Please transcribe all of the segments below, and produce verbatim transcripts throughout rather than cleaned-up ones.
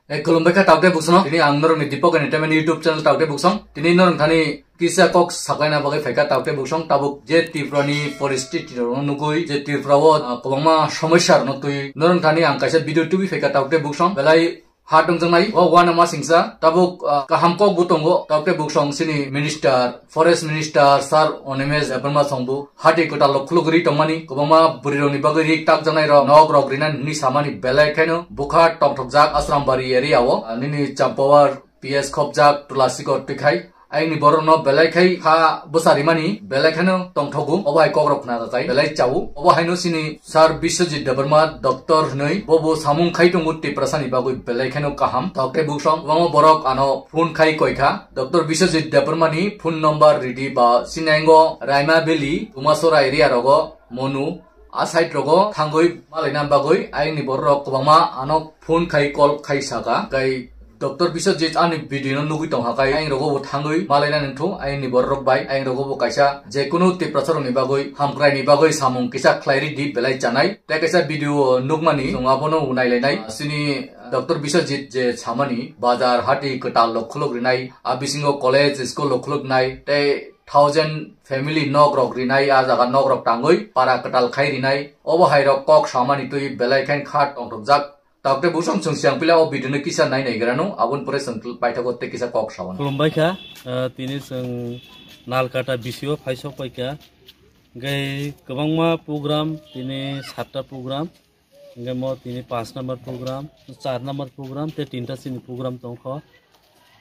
Eh, khulumbai kha taukte buksong. Tini ang norokni Deepak Entertainment YouTube channel taukte buksong. Tini norok thani kisa kok saklaina bagwi phaikha taukte buksong. Tabuk je Tripura ni poristiti rokno nugwi, je Tripura o, ah, kwbangma somosya rokno twi norok thani ang kaisa video tubi phaikha taukte buksong. Belai ha tongjaknai o uanama singsa. Tabuk, ah, kaham kok bo tongo taukte buksong sini minister, Forest Minister Sir Animesh Debbarma songbo hati kwtal rok khulugwi tongmani, kwbangma bwrwi rokni bagwi rik takjaknai rok nok rok rinani hwnwi samani belai kheno bukha tongthokjak Asrambari area o, ah, nini Champawar P S khopjak Tulasikot twikhai. Ayangni borokno belai khai kha bwsa rimani belai kheno tongthogo, obo hai kokrok khna jatai belai chao. Obo haino sini Sir Biswajit Debbarma doctor hwnwi bobo samung khai tongo Tiprasani bagwi belai kheno kaham. Taukte buksong kwbangma borok ano phone khai koi kha. Doctor Biswajit Debbarma ni phone number ridi ba sinango Raima Valley, Tumasora area rogo, Monu, a side rogo thangwi malaina bagwi ayangni borok rok kwbangma ano phone khai call khai saka. Kai Doctor Biswajit ani video no nugwi tongha kai ayang rogo bo thangwi malaina nangthu ayangni borok rok bai ayang rogo bo kaisa jekunu Tiprasa rokni bagwi hamkrai ni bagwi samung kisa khlai ridi belai chanai. Tei kaisa video nukmani chwng abono nailainai. Sini Doctor Biswajit je samani bazar hati kwtal rok khuluk rinai, a bisingo college school rok khuluk nai, tei thousand family nok rok rinai, a jaga nok rok tangwi para kwtal khai rinai. Obo hai rok kok samani twi belai khe kha tongthokjak. Taukte buksong chwng siyang pila o video no kisa nai nai grano, aboni pore chwng paithago tei kisa kok sabano. Khulumbai kha, ah, tini chwng Nalkata B C O phai sok pai kha. Hingke kwbangma program, tini satta program. Hingke mo tini paanch number program, char number program, tei tinta chini program tongkho.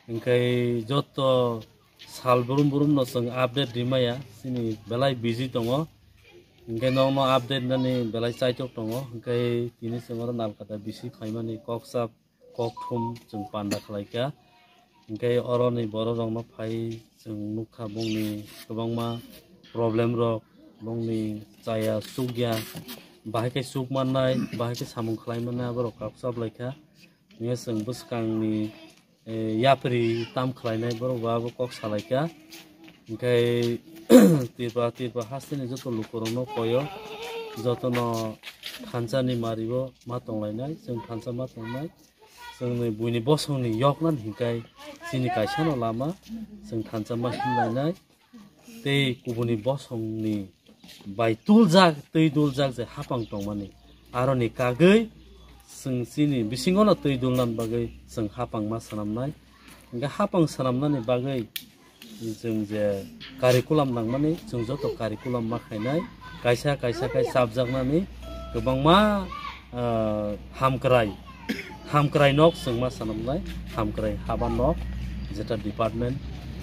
Hingke joto sal brum brum no chwng update rimaya, chini belai busy tongo. Hingke nokno update nani belai chaitok tongo. Hingke tini chwng oro Nalkata B C phaimani kok sap, kok thum chwng panda khlaikha. Hingke oroni borok rokno phai chwng nukha bongni kwbangma problem rok, bongni chaya chukya, bahai khe chuk mannai, bahai khe samung khlai mannai, aborok kok sap laikha. Hingke chwng bwskangni, eh, yapri tam khlainai borok bo abo kok salaikha. Hingke Tripura, Tripura hasteni joto lukurokno koyo, jotono thansa ni mario ma tonglainai, chwng thansa ma tongnai. Chwngni buini bosongni yoknani hingkai chini kaisano lama, chwng thansa ma himlainai. Tei kubuni bosongni bai tuljak, twi duljak je hapang tongmani, aroni kagwi chwng chini bisingono twi dulnani bagwi chwng hapang ma swnamnai. Hingke hapang swnamnani bagwi chwng je curriculum nangmani, chwng joto curriculum ma khainai, kaisa kaisa khai chapjaknani kwbangma, ah, hamkrai, hamkrai nok chwng ma swnamnai, hamkrai haba nok, jeta department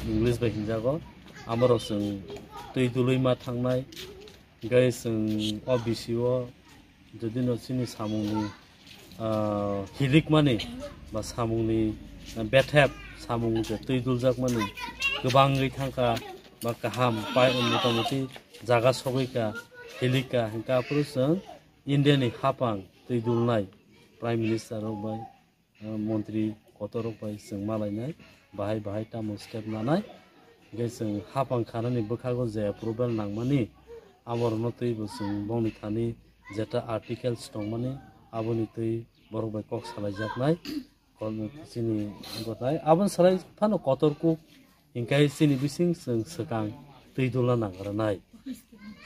English bai hinjago, amorok chwng twi dului ma thangnai, hingke chwng o B C o Jodi no chini samungni, ah, hilikmani ba samungni, ah, bethep samung je twi duljakmani kwbangwi thangkha ba kaham pai motamoti jaga sogwikha, hilikha, hingkhe aphuru chwng India ni hapang twi dulnai Prime Minister rok bai, ah, montri kotor rok bai chwng malainai, bahai bahai tamo step nanai. Hingke chwng hapang khanani bwkhago je approval nangmani, amorokno twibo chwng bongni thani jeta articles tongmani, aboni twi borok bai kok salaijaknai. Kon-, chini gotnai. Aboni salai phano kotor kuk, hingke chini bising chwng swkang twi dulna nangranai.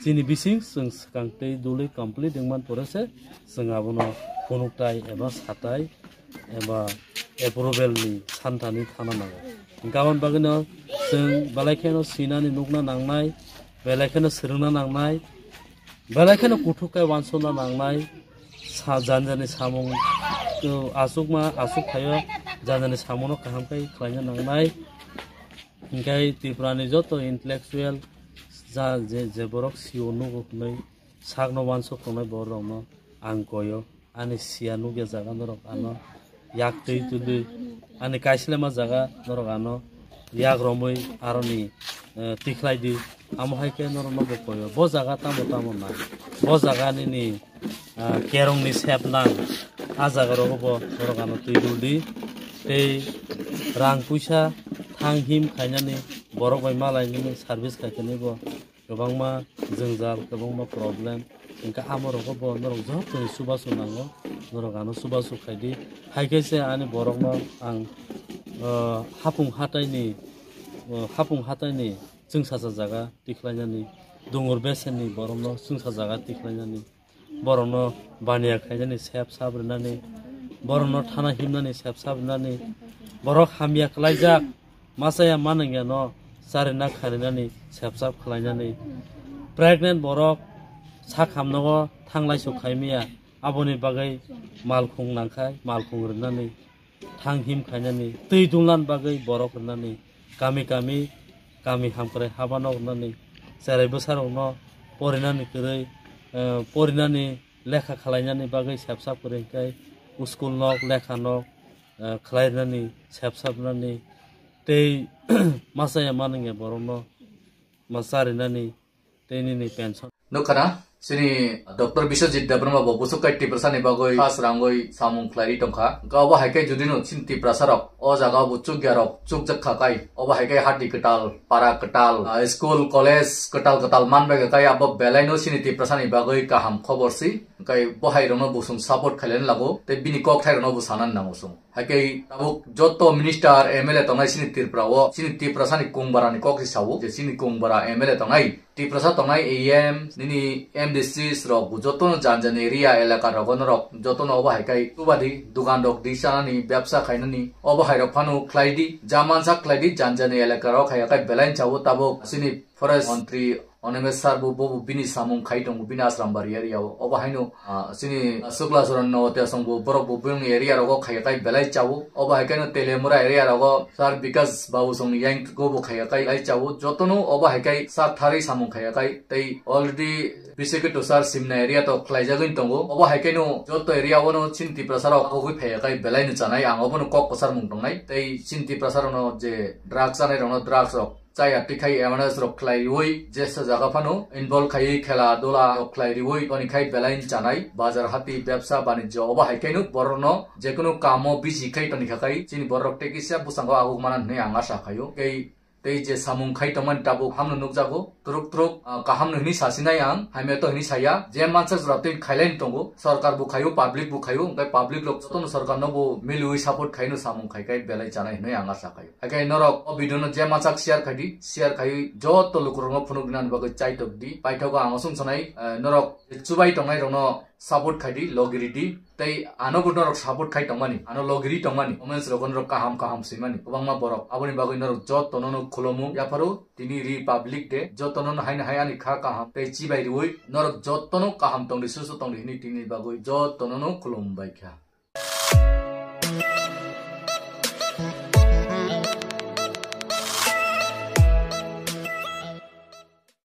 Chini bising chwng swkang twi dului complete wngman pore se chwng abono phunuktai eba satai eba approval ni santani thana nango. Hingke aboni bagwino chwng belai kheno sinani nukna nangnai, belai kheno swrwngna nangnai, belai kheno kuthuk khe wansukna nangnai, sa-, jani jani samung, uh, aswkma aswk phaio, jani jani samungno kaham khe khlaina nangnai. Hingke Tripura ni joto intellectual ja, je, je borok C E O nugo hwnwi sakno wansuk tongnai borok rokno ang koyo. Ani siya nukya jaga norok ano yak twi twi di, ani kaisilema jaga norok ano yak romwi aroni, eh, tikhlai di. Amo hai khe norok no bo koyo. Bo jaga tamo tamo nai. Bo jaga nini, ah, kerong ni sep nang. A jaga rogo bo norok ano twi dul di. Tei rang puisa thang him khainani borok bai malai nini service khai khe ni bo kwbangma jwngjal, kwbangma problem, Hingke amo rogo bo norok joto ni chubachu nango, norok ano chubachu khaidi. Hai khe se ani borokno ang, o, hapung hataini, o, hapung hataini chwngsacha jaga tikhlainani, dungur besenni borokno chwngsa jaga tikhlainani, borokno baniya khainani sep sap rinani, borokno thana himnani sep sap rinani, borok hamya klaijak, machaya manwngya no charina kharinani sep sap khlainani, pregnant borok sak hamnogo thanglai su khaimaya, aboni bagwi malkhung nangkhai malkhung rinani, thang him khainani, twi dunlan bagwi borok rinani, kami kami, kami hamkrai haba nok rinani, cherai bwsarokno porinani kwrwi, eh, porinani lekha khalainani bagwi sep sap kwrwi hwnkhe school nok, lekha nok, eh, khlai rinani, sep sap rinani, tei machaya manwngya borokno ma charinani, tei nini pension. Nukha na, chini Doctor Biswajit Debbarma bo busukai Tiprasa ni bagwi khas rangwi samung khlairi tongkha. Hwnkhe obo hai khe judino chini Tiprasa rok o jaga o bo chukya rok chukjak kha kai, obo hai khe hati kwtal, para kwtal, ah, school, college kwtal kwtal manbai kha kai, abo belai no chini Tiprasa ni bagwi kaham khobor si. Hwnkhe bo hai rokno bo chwng support khailani lago, tei bini kokthai rokno bo sanani nango chwng. Hai khe tabuk joto minister, M L A tongnai chini Tripura o, chini Tiprasa ni kung bara ni kok si sao, je chini kung bara M L A tongnai, Tiprasa tongnai A M, nini M D Cs rok bo joto no jan jan area elaka rogo norok joto no obo hai khe tubadi dukan rok di chanani, bebsa khainani, obo hai rok phano khlai di, jamansa khlai di, jan jan elaka rok hai khe belai sao tabuk chini Forest montri Animesh sir bo, bo, bo bini samung khai tongo, bini Asrambari area o. Obo haino, ah, chini, ah, Sukla Charan Nogotia song bo, borok bo bini area rogo khaiya kai belai chao. Obo hai khe no Telemura area rogo sir Bikas Babu song yang go bo khaiya kai belai chao. Jotono obo hai khe sir tharwi samung khaiya kai. Tei already Bisekitu sir Simna area to khlaijagwi tongo. Obo hai khe no joto area o no chini Tiprasa rok kogwi phaiya kai belai no chanai. Ang obo no kok kwchar mung tongnai. Tei chini Tiprasa rok no je drugs chanai rok no drugs rok chaya twi khai awareness rok khlai riwi, jesa jaga phano involve khaiwi khela dula rok khlai riwi, toni khai belai chanai, bazar hati, bebsa banijyo, obo hai khe no borok no jekunu kamo busy khai toni kha kai, chini borok tei kisa bwskango aguk mana hinwi ang asa khaio. Tei, tei je samung khai tongmani tabuk hamno nukjago, truk truk, ah, kaham no hinwi sasinai ang, hamya to hinwi saya, je mansa jora twi khailai tongo, sorkar bo khaio, public bo khaio, hwnkhe public rok jotono sorkar no bo miliwi support khaino samung khai khai belai chanai hinwi ang asa khaio. Haikhe norok o video no je mansak share khai di, share khai joto lukurokno phunuk dinani bagwi chaitok di. Paithago ang osong sanai, eh, norok chubai tongnai rokno support khai di, logi ri di. Tei ano bo norok support khai tongmani, ano logi ri tongmani, comments rok norok kaham kaham swimani kwbangma borok. Aboni bagwi norok jotono no khulumu. Yapharo tini Republic Day, jotono no haino hai ani kha kaham tei chibai riwi norok jotono kaham tongdi, susu tongdi hinwi tini bagwi jotono no khulum bai kha.